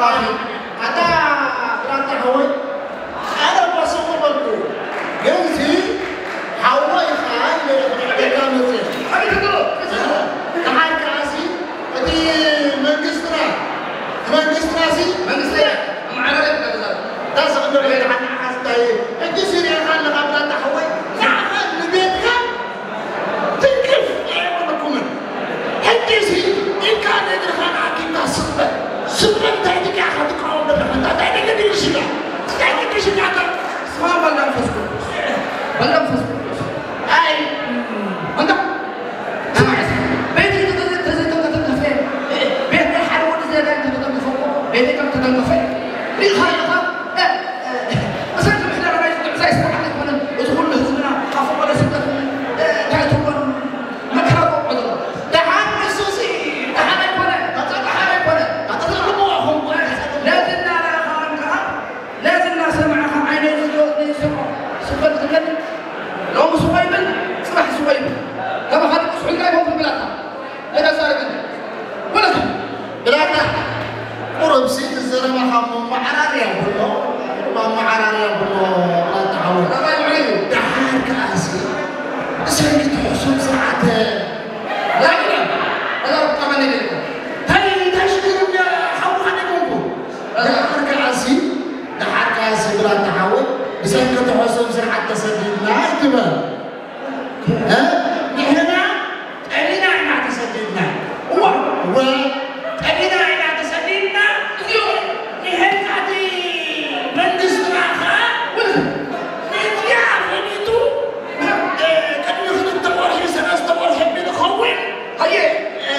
ኣታ ብራታ ሓወይ ኣነ እኮ ስቕ በልኩ። ግን ሲ ሓወይ ኸዓ ኢለ እየ ክምዕደካ መፅእ። ደሓር ከዓሲ እቲ መንግስትና መንግስትና ሲ መንግስቲ ኣመዓራርያ ተዛረብ። እታ ስቕ በል ደሓር ንዓኻ እንታይ ሕጂ ሲ ሪእኻ ኣለኻ ብራታ ሓወይ ንዓኻ ንቤትካ ትንክፍ ኣይብለኩምን። ሕጂሲ ኢድካ ንእግርኻ ንኣኪብካ ስቕ በል። ስቕ በል እንታይ ኢልካ ኢኻ ትቃወም ዘለኻ? እንታይ እንታይ ኢልካ ኢልካ? እንታይ ኢልካ ኢልካ? ስማ በል መንፈስ ቅዱስ። በል መንፈስ ቅዱስ። ኣይ፣ እንዳ፣ ስማ፣ ቤተይ ተዘ-፣ ተዘ-፣ ተዘ-፣ ተዘ-፣ ቤት ናይ ሓደ ወዲ ዘጋይ ተተንከፈ እኮ፣ ቤተይ ከም ተተንከፈ ሪኢኻ ኣለኻ? እ፣ እ፣ መሰረት ምሕደራ ናይ ትግራይ ስርዓት ኣይኮነን። እዚ ኩሉ ህዝብና ኣብ ፈቐዶ ስደት፣ እ፣ እንታይ ትብሎ? መከራ ዝወቕዖ ዘሎ። ደሓን ንሱሲ፣ ደሓን ኣይኮነ፣ ካብ ጸጋ ደሓን ኣይኮነ፣ ካብ ጸጋ ደሓን ኣይኮነ። ነዚ እናረኣኻ ከኣ፣ ነዚ እናሰማዕካ ዓይነ ዝዮ-፣ ዝዮ-፣ ስፈት ትከድ። ሎሚ ስቆ ይብል፣ ጽባሕ ስቆ ይብል። ተባሃሊ ቁስሑ እንታይ ይኸውን ብላታ? ለተዛረብን። ወለቱ። ብላታ፣ ቁሩብሲ እቲ ዘረባኻ መመዓራርያ ብሎ፣ መመዓራርያ ብሎ፣ ብላታ ሓወይ። ደሓር ከኣሲ፣ ብሰንኪ እቲ ሕሱም ስርዓተ ላይነ፣ እዛ ቁጠባ ናይ ደልካ። ታይ፣ ታይ ሽግር እንደ ሓውኻ ደይኮንኩ። ደሓር ከኣሲ፣ ደሓር ከኣሲ ብላታ ሓወይ፣ ብሰንኪ እቲ ሕሱም ስርዓት ተሰዲድና ኣይትበል። እ? ንሕና ጠሊና ኢና ተሰዲድና። እዋ፣ እወ፣ ጠሊና ኢና ተሰዲድና። እዚኦ፣ ንህንጻቲ መንግስትና ኸኣ፣ ወለቱ፣ ንእዚኣ ፈሊጡ፣ እ፣ ቅድሚ ክልተ ወርሒ፣ ሰለስተ ወርሒ ቢሉ ኸውን። ሃየ፣ እ፣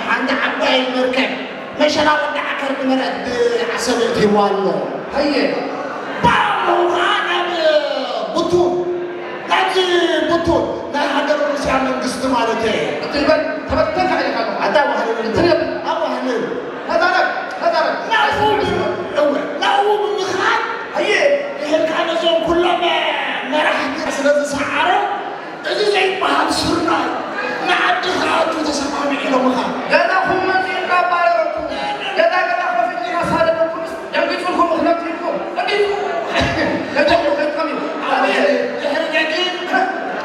ሓንቲ ዓባይ መርከብ መሸላ ወዲ ዓከር ንመርዐት ዓሰብ የእትይዋ ኣሎ። ሃየ። ባዕሉ ኸዓ ናብ ቡቱን፣ ናብዚ ቡቱን፣ ናይ ሃገር ሩስያ መንግስቲ ማለት እየ። እትልበል ተበተንካ ኢልካ ኣለኹ። ኣታ ባህልል። እትልበል። ኣባህልል። ተዛረብ፣ ተዛረብ። ናብኡ፣ እወ፣ ናብኡ ብምኻድ፣ ሃየ። ይህልካ ነዞም ኩሎም መራሕቲ ስለ ዝሰዓሮም፣ እዚ ዘይበሃል ስርናይ ንዓዲ ክኣቱ ተሰማሚዑ ኢሎምኻ። ገዛኹም መፂኡ እንዳባረረኩም፣ ገዛ ገዛ ከፊቱ እናሳደደኩምስ ደንጊፁልኩም፣ ምኽንያት ኢልኩም እንዲሁ ነቶም ከይትቀምዩ። ኣቤት፣ ድሕሪ ደጊም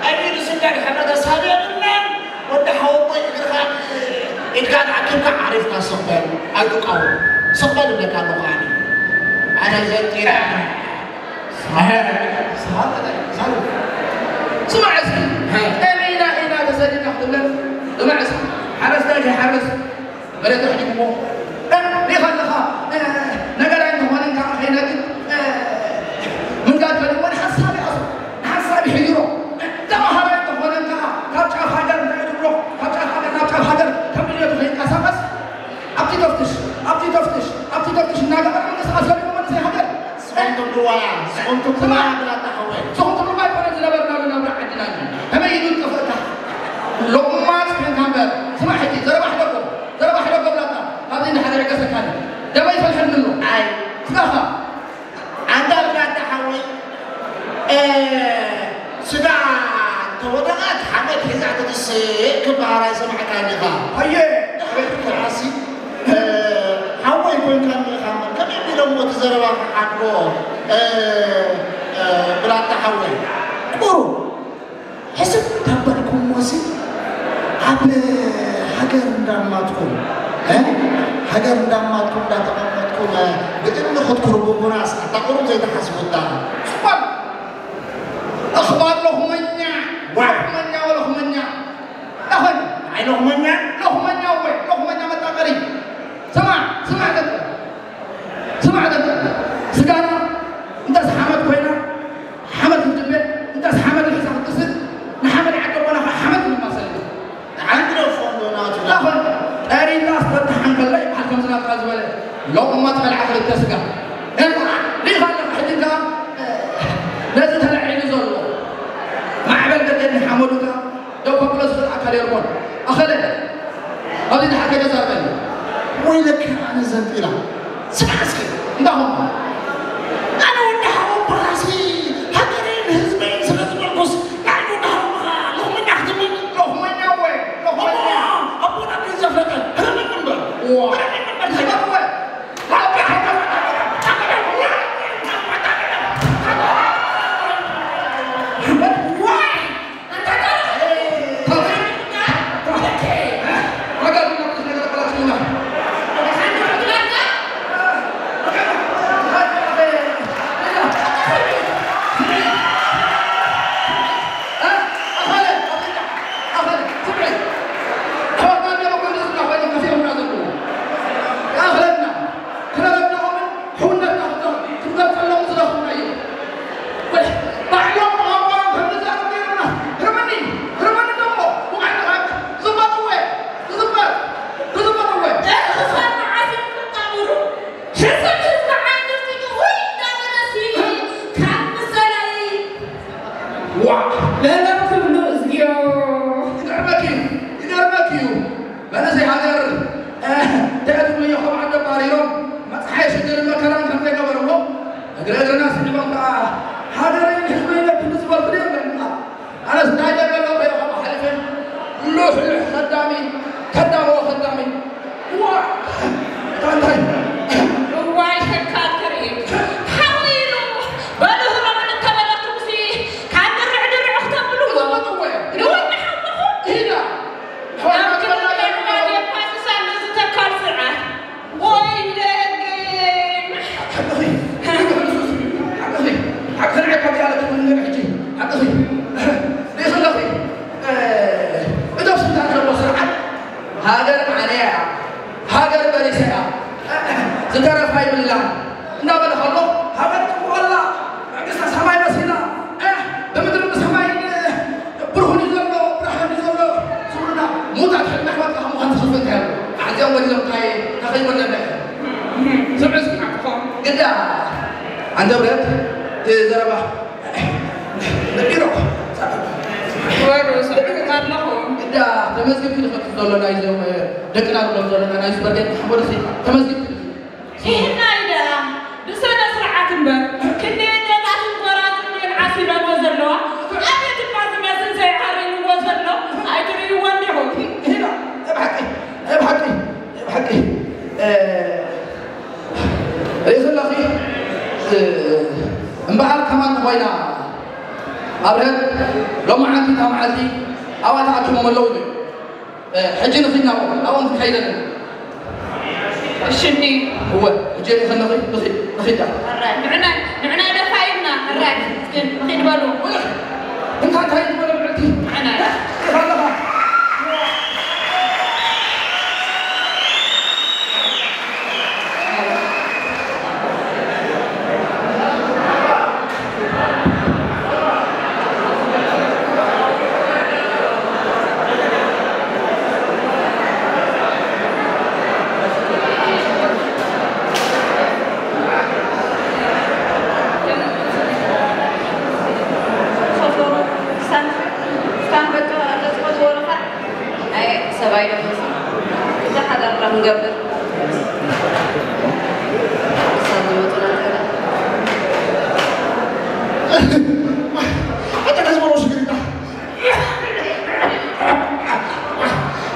ቀቢሉ ስደድ ሕብረተሰብ የብልናን። ወዲ ሓወቦይ እግርኻ ኢድካ ተኣኪብካ ዓሪፍካ ስቕ በል፣ ኣይትቃወም። ስቕ በል እብለካ ኣለኹ ኣነ። ኣነ ዘንጢራ ስማዕ እስኪ፣ ከመይ ኢና ኢና ተሰዲድና ክትብለን? ስማዕ እስኪ፣ ሓረስታይ ከይሓርስ መሬት ኣሕዲግዎ። እ፣ ሪኢኻ ኣለኻ፣ እ፣ ነጋዳይ እንተኾነ እንካዓ ከይነግድ፣ እ፣ ምንጋድ ከድዎ ንሓሳብ ይኣስሮ፣ ንሓሳብ ይሕይሮ። እ፣ ተምሃራይ እንተኾነ እንካዓ ካብ ጫፍ ሃገር እንታይ ትብሎ፣ ካብ ጫፍ ሃገር ናብ ጫፍ ሃገር ከም ድልየቱ ከይንቀሳቐስ ኣብቲ ተፍትሽ፣ ኣብቲ ተፍትሽ፣ ኣብቲ ተፍትሽ እናገበረ ምንቅስቓስ ገዲሙ መንእሰይ ሃገር። ስኹም ትብልዋ፣ ስኹም ትብልዋ ስማዕ፣ ብላታ ሓወይ። ስኹም ትብልዋ ኣይኮነን ዝነበርናሉ ናብራ ዓድና እዩ። ከመይ ኢሉ ዝጠፍእካ? ሎቕማጽ ኮንካ እምበር። ስማዕ ሕጂ፣ ዘረባ ሕደጎ፣ ዘረባ ሕደጎ ብላታ። ካብዚ እንድሕር ይዕገሰካ እዩ። ደመይ ይፈልሐኒ ኣሎ። ኣይ። ስጋኻ። ኣንታ ብላታ ሓወይ፣ እ፣ ስጋ እንተወደቐት ሓመድ ሒዛ ክትስእ ክበሃል ኣይሰማዕካን ኢኻ። ኣየ! ድሕሪ ክዓሲ፣ እ፣ ሓወይ ኮንካኒ ኢኻ እምበር፣ ከመይ ቢሎም እቲ ዘረባ ክሓድጎ፣ እ፣ እ፣ ብላታ ሓወይ? ቁሩብ ሕስብ ተበልኩሞሲ፣ ኣብ ሃገር እንዳማትኩም፣ እ፣ ሃገር እንዳማትኩም እንዳተቐመጥኩም፣ እ፣ ብእምኒ ክትኩርብቡናስ ኣታ ቁሩብ ዘይትሓስቡታ? ጽቡቕ። እኽባር ሎኽመኛ፣ ዋ። ሎኽመኛ ወሎኽመኛ። ዳኸን? ኣይ ሎኽመኛ? ሎኽመኛ ወይ፣ ሎኽመኛ መጣቀሪ። ስማዕ፣ ስማዕ ደቂ፣ ስማዕ ደቂ። ስጋና እንተስ ሓመድ ኮይና፣ ሓመድ ክትድበ፣ እንተስ ሓመድ ሒዛ ክትስድ፣ ንሓመድ ዓዲ ኣቦና ከዓ ሓመድ ንማሰል። ንዓንዲ ደፎ እንዶ ናቱ። ዳኸን? ጠሪዛ ዝተታሓን ከሎ ይበሃል ከምዚ ናትካ ዝበለ። ሎቕማ ትበልዓ ክልተ ስጋ። ሪኢኻ ኣለኻ ሕጂ ከኣ ነዚ ተለዒሉ ዘሎ ማዕበል ገደል ንሓመዱ ከኣ ደው ከብሎ ዝኽእል ኣካል የልቦን። ኣኸለ፣ ኣብዚ ድሓር ከይተዛርበኒ። ወይለከ ኣነ ዘንጢላ። ስማዕ እስኪ፣ እንዳኹም። ኣነ ወዲ ሓወቦኻሲ ሃገረይን ህዝበይን ስለ ዝበልኩስ፣ ንዓይ ወዲ ሓወቦኻ ሎኽመኛ ክትብል? ሎኽመኛ ወይ፣ ሎኽመኛ። ኣቦ-፣ ኣቦና ግን ዘፍለጠ፣ ህረመኒ እምበር። ዋ። ህረመኒ እምበር፣ እንታይ? ወይ። ለለም ክብሉ እዝግዮ። ይገርመኪ እዩ፣ ይገርመኪ እዩ። መንእሰይ ሃገር፣ እ፣ እንታይ ትብልዮ፣ ካብ ዓዲ ኣባሪሮም፣ መፅሓይ ሽግርን መከራን ከም ዘይነበርዎ፣ እግረ እግርና ስዒቦም ከዓ፣ ሃገረይን ህዝበይን የብሉ ዝበልኩ ድዮም? ኣነስ እንታይ ደገሎ ከይረኸቡ ሓሊፈ፣ ሉሕ ሉሕ ከዳሚ፣ ከዳምዎ ከዳሚ። ዋ! እንታይ? እዋይ፣ ሸካል ትርኢት። ሓዊሉ፣ በሉ ህበሙኒ እንተበለኩምሲ፣ ካብ ድርዕ ድርዕ ክተብልዎ። ንወድሓ ኣለኹ። ኢዳ። ናብ ክልተ ዕባድ የፋስስ ኣሎ ዝተካል ስርዓት። ወይለይ ግን። ሓቅኺ፣ ሓቅኺ፣ ሓቅኺ፣ ሓቅኺ፣ ንዓይ ካብ ያለ ትምንገር ሕጂ፣ ሓቅኺ። ርእሲ ኣለኺ፣ እ፣ እቶም ስልጣን ዘለዎ ስርዓት፣ ሃገር ማዕነያ እያ፣ ሃገር በሪሰ እያ፣ ዝተረፋ ይብላን እናበለ ከሎ፣ ሃገር ጥፍኡ ኣላ፣ መንግስተ ሰማይ መሲላ፣ እ፣ ብምድሪ ብሰማይ፣ እ፣ ብርሁን እዩ ዘሎ፣ ብርሃን እዩ ዘሎ፣ ዝብሉና ሙታት ሕልሚ ኣሕዋት ከም ምዃን ዝኽፍል እንታይ ኣሎ? ኣሕዚኦም ወዲሎም እንታይ፣ እንታይ ከይወለደ? ስምዒ እስኪ ናትኩም። ግዳ፣ ኣንተ ብረት፣ እቲ ዘረባ፣ ነቢሮ። ወሩ፣ ስምዕኩም ኣለኹም። ግዳ፣ ተመዝጊብኪ ዝፈቱ ዘሎ ናይዞም፣ ደቅና ንብሎም ዘለና ናይዚ በርጌድ ሓጎስ ተመዝጊብኪ። ይህናይ ደኣ ብሰነ ስርዓት እምበር፣ ክንደየን ደቃትን ጎራዙን እየን ዓሲበንኦ ዘለዋ። ኣቤት እባ ዝመስል ዘይዓሪንዎ ዘሎ፣ ኣይትርእይዎን ዲኹም? ይህና፣ ናይ ብሓቂ፣ ናይ ብሓቂ፣ ናይ ብሓቂ፣ እ፣ ርእሲ ኣለኺ፣ እ፣ እምበኣር ከማን ተኾይና፣ ኣብርሀት ሎማዓንቲ እታ መዓልቲ ኣብኣ ተኣኪቦም ኣለዉ እዮም። እ፣ ሕጂ ንኺድ ናብኦም፣ ናብኦም ክንከይድ ኣለና። እሺ፣ እንዲ። እወ፣ ሕጂ ርኢኺ ኣለኺ፣ ንኺድ፣ ንኺድ ደኣ። ሕራይ፣ ንዕና፣ ንዕና ደፋኢና፣ ሕራይ፣ እስኪ ንኺድ በሉ። ወለኺ፣ እንታ እንታይ ትበለ ብዕልቲ? ንዕና። ርኢኻ ኣለኻ? ሰባይ ዶ መሲ? እንታይ ሓዳርና ክንገብር? ክሳብ ዝመፁና እንተላ። ኣታ ከዝበሮ ሽግር ይታ።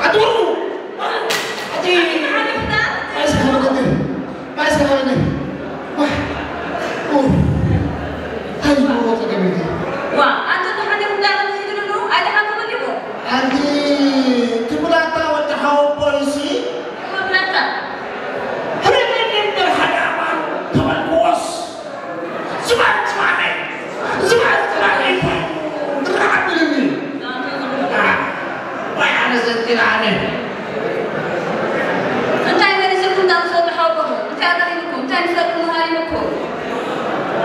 ኣትወሩ። ኣቲ። ማይ እስከ ሃበኒ። ማይ እስከ ሃበኒ። ዋ። ኡፍ። እንታይ ዝብሎ ጸገም እዩ? ዋ፣ ኣንተ ተሓዲሩ እንዳለ ዝይድልሉ፣ ኣይደሓን ትብል ኢኹ። ሓንቲ ትብላታ ወዲ ሓወቦይሲ። ትብላታ። ሕረገኒ እምበር ሓደ ኣማን ተበልክዎስ። ዝባን ዝባነይ፣ ዝባን ዝባነይ፣ ድራዕ ብልኒ። ዋይ ኣነ ዘንጢላ ኣነ። እንታይ መሊስኩም እዛ ምስ ወዲ ሓውኩም? እንታይ ኣረኺብኩም? እንታይ ንሰኩም ሃሪምኩም?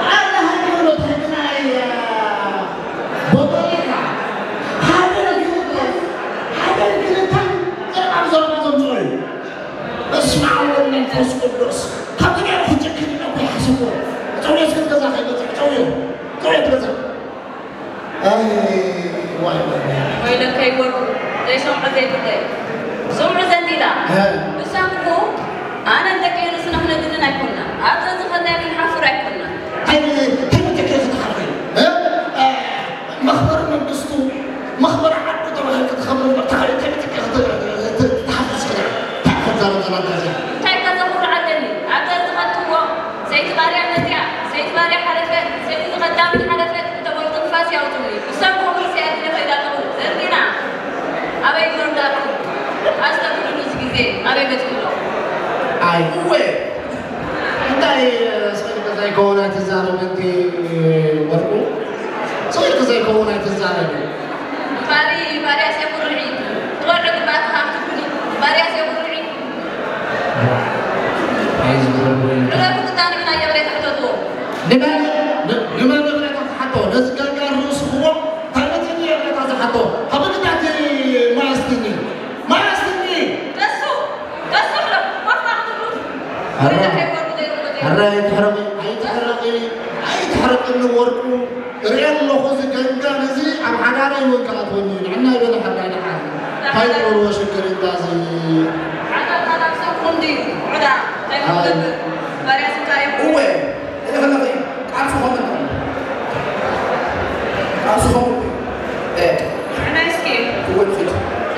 ኣነ ሃይማኖት ህግናይ ቦቶሊካ፣ ሃገር ግልበት፣ ሃገር ግልታን ዘርኣብ ዘርባ ዘምፅኦ እዩ። በስመ ኣብ ወወልድ ወመንፈስ ቅዱስ። ካብ ገበሩ ክጨክን ኢለ እኮ ይሓሰብኩ። ጨውዮ እስከ ገዛ ከይመፅእ፣ ጨውዮ፣ ጨውዮ ገዛ። ኣይ፣ ዋይ፣ ዋይ፣ ዋይ። ወይለከይ ወርቁ፣ ዘይሰምዖ ዘይብለይ። ስምዑ ዘንዲላ። እ። ብሰንኩ ኣነን ደቂ ርእስና ክነድንን ኣይኮንና። ኣብዛ ዝኸድናዮ ክንሓፍር ኣይኮንና። እንታይ ብል-፣ እንታይ ብትኬ ዝተሓፍሪ? እ? እ፣ መኽበሪ መንግስቱ፣ መኽበሪ ዓዱ ተባሂልካ ትኸብር እምበር፣ እንታይ ብትኬ ክት-፣ ክት-፣ ክትሓፍር ዝኽእል? እንታይ ክትዛረብ ዘላ እዚኣ? እንታይ ከዘኽሩ ኣለኒ? ኣብዛ ዝኸድክዎ ሰይቲ ባርያ መፅያ፣ ሰይቲ ባርያ ሓለፈት፣ ሰይቲ ዝኸዳምን ሓለፈት፣ እንተበሉ ትንፋስ ያውፅሉ። ብሰንኩ ርእሲ ኣድነ ከይዳ ኣለኹ። ዘርጊና። ኣበይ ይወርዳኩም? ኣስተብህሉሉ እዚ ግዜ ኣበይ በፂሑ ኣሎ? ኣይ፣ እወ። እንታይ፣ ስቕ ኢልካ ዘይከውን ኣይትዛረብ፣ እቲ ወርቁ። ስቕ ኢልካ ዘይከውን ኣይትዛረብ። ባሪ-፣ ባርያስ የኹርዒ። ትበልዑ ግባእቲ ሃብቲ ኩኒ። ባርያስ የኹርዒ። ኣይዝረቡ። ዕረፉ ክዳን ዕና እያለ ተሕተትዎ። ንመን፣ ን-፣ ንመን እምነታ ትሓቶ? ነዚ ገንጋር ርእስኽዎ፣ ታነቲ እምነታ ዝሓቶ። ሃበኒ ናቲ ማያስትኒ። ማያስትኒ። ቀሱ፣ ቀሱ ኣሎ። ኮፍ ክትብሉ። ሕረ-፣ ከይወርዱ ዘይብሉ ዘይብሉ። ሕረ ኣይትሕረቂ፣ ኣይትሕረቂ፣ ኣይትሕረቅኒ ወርቁ። ኣለኹ፣ እዚ ገንጋን እዚ ኣብ ሓዳረይ እውን ክኣትወኒ እዩ። ንዕና ይበለ ሓዳይ ደሓን። እንታይ ትገብርዎ ሽግር እንዳ እዚ? ሓዳር ካብ ሰብ ቁንዲ፣ ዕዳ፣ እንታይ ኣይ። ክትገብር? ባርያ ስንካ እዩ። እወ፣ እለ ከለኺ ቃልሲ ኾመን። ቃልሲ ኾመን። እ። ንሕና እስኪ። እወ፣ ንኺድ።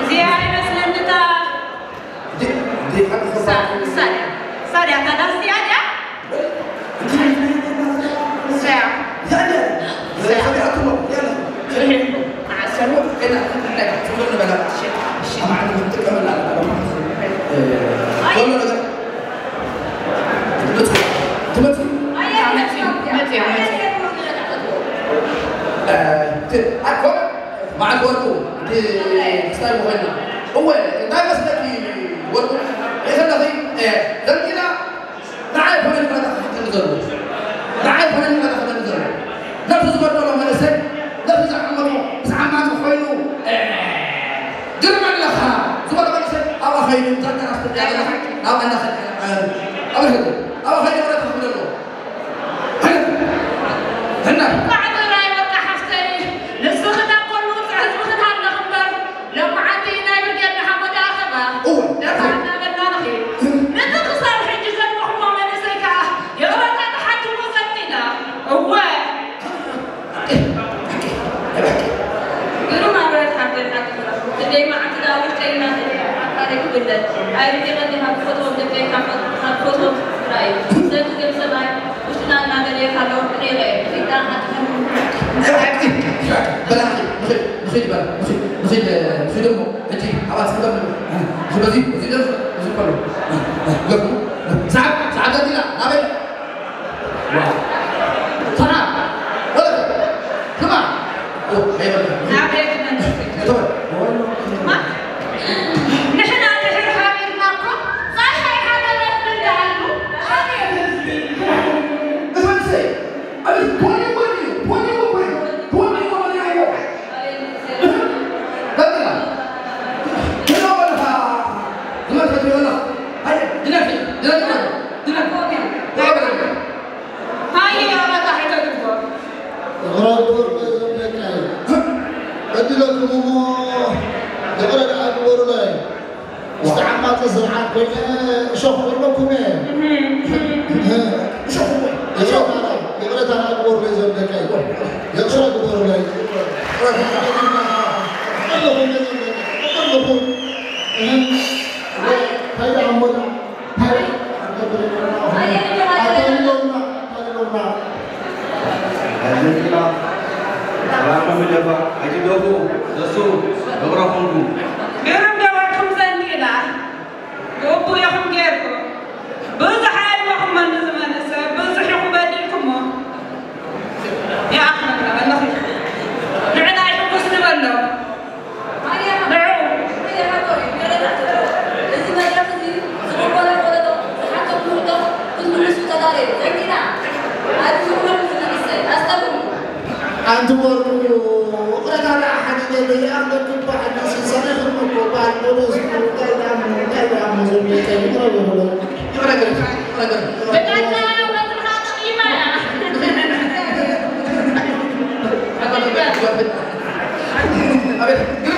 እዚኣ ይመስለኒ እታ ዲ-፣ ዲ-፣ ሓንቲ ሳድያ፣ ሳድያ፣ እታ ዳስ እዚኣ ድያ? እሳ እያ። እሳ እያ። መዓት ወርቁ፣ እቲ ክስታይ ምኾንና። እወ፣ እንታይ መስለኪ ወርቁ? ይኸለኺ፣ እ፣ ዘንጊና ንዓይ ፖለቲካ ተኸታተሊ ዘሎ። ንዓይ ፖለቲካ ተኸታተሊ ዘሎ። ነቲ ዝበደሎ መንእሰይ፣ ነቲ ዝዓመጾ፣ ዝዓማጺ ኮይኑ፣ እ፣ ግርም ኣለኻ ዝበሎ መንእሰይ፣ ኣብኣ ኸይዱ፣ እዛ ተራስ ትሪኣ ዘለኻ፣ ናብኣ እናኸደ፣ እ፣ ኣብኣ ኸይዱ፣ ኣብኣ ኸይዱ ይቕረታ ክብል ኣለዎ። ህና፣ ህና። እንኳዕ ጥራይ ወርቃ ሓፍተይ፣ ንስኺ ናብ ጎኑ ህዝቢ ክትሃለኺ እምበር፣ ሎማዓንቲ ናይ ብርጌድ ንሓመዱ ኣኸባ እወ። ደፋ እናበልና ንኺድ። ነቲ ክሳብ ሕጂ ዘድመኹሞ መንእሰይ ከኣ ይቕረታ ትሓትዎ ዘንጊና። እወ። ግሩም ኣበረት ሓፍተይ ሓቂ። ክንደይ መዓልቲ ደኣ ውሽጠይ እናተለየ ኣካለይ ክብለል። ኣይርድእን ዲኻ ትፈትዎም ደቀይ ካብ ፈት-፣ ካብ ፈትዎም ስድራይ። ስለዚ ገም ሰብኣይ ውሽጥና እናደለየ ካሎ ርኢቐ። እዚኣ ሓቂ። በላ፣ ንኺድ፣ ንኺድ በላ፣ ንኺድ፣ ንኺድ፣ ንኺድ እሞ። ሕጂ ኣብኣ ትስገር። እዚ በዚ፣ እዚ ደርፍ፣ እዚ ከሎ። ገቡ። ሰዓት፣ ሰዓት ዘቲና፣ ናበይ? ሰዓት። ወለተ። ስማ። ኦ፣ ኣይበልካ። ናበይ ትመልስ? እቶ። ንሕና ድሕሪ ሓቢርና እኮ፣ ጸሓይ ሓመድ ኣፍልልሃሉ። ኣቤት ህዝቢ። እዚ መንእሰይ፣ ኣቤት፣ ፖኒ ወዲ፣ ፖኒ ወዲ፣ ፖኒ ወዲ። ዕድለኩም እሞ ይቕረ ደኣ ግበሩለይ። ዝተዓማፀ ስርዓት ኮይነ እሾኽ ኮይነኩም እየ። እሾኽ እሞ፣ ይቕረታ፣ ይቕረታ ግበሩለይ እዞም ደቀይ። ይቕረ ግበሩለይ። ኣለኹም እዞም ደቀይ። ኣለኹም። እንታይ ደኣ እሞ ደኣ? እንታይ ደኣ? ኣታሊሎምና፣ ኣታሊሎምና። ኣጀንዳ ሰላም ምደፋ ኣይትደፉ። ደሱ፣ ይቕረ ኮንኩም። ግርም ገበርኩም ዘንጊና። ግቡእ ኢኹም ጌርኩም። ብዙሕ ኣልመኹሞን ንዝመንእሰ፣ ብዙሕ ኢኹም በዲልኩሞ። ይኣኽለና በለኺ። ንዕና ይሕጉስ ንበሎ። ንዑ። እዚ መድረኽ እዚ ዝቕበሎ ፈለጦ ዝሓተኩም ሕቶ ክትምልሱ ተዳለዩ። ዘንጊና። ኣብዚ ዝቕበሉ ዝመንእሰ፣ ኣስተብህሉ። ኣንቲ ወርቁ፣ ይቕረታ ደኣ ሓዲገ ዘይኣኽለኪ እኮ ሓዲሲ ሰሪኽኒ እኮ በዓል ፖሊስ እንታይ ደኣ እሞ፣ እንታይ ደኣ እሞ ዘሎ ይቕረ በሉለይ። ይቕረ ገለ፣ ይቕረ ገለ። ብዳታ ወጥርኻ ጠቒማ እያ። ኣቤት፣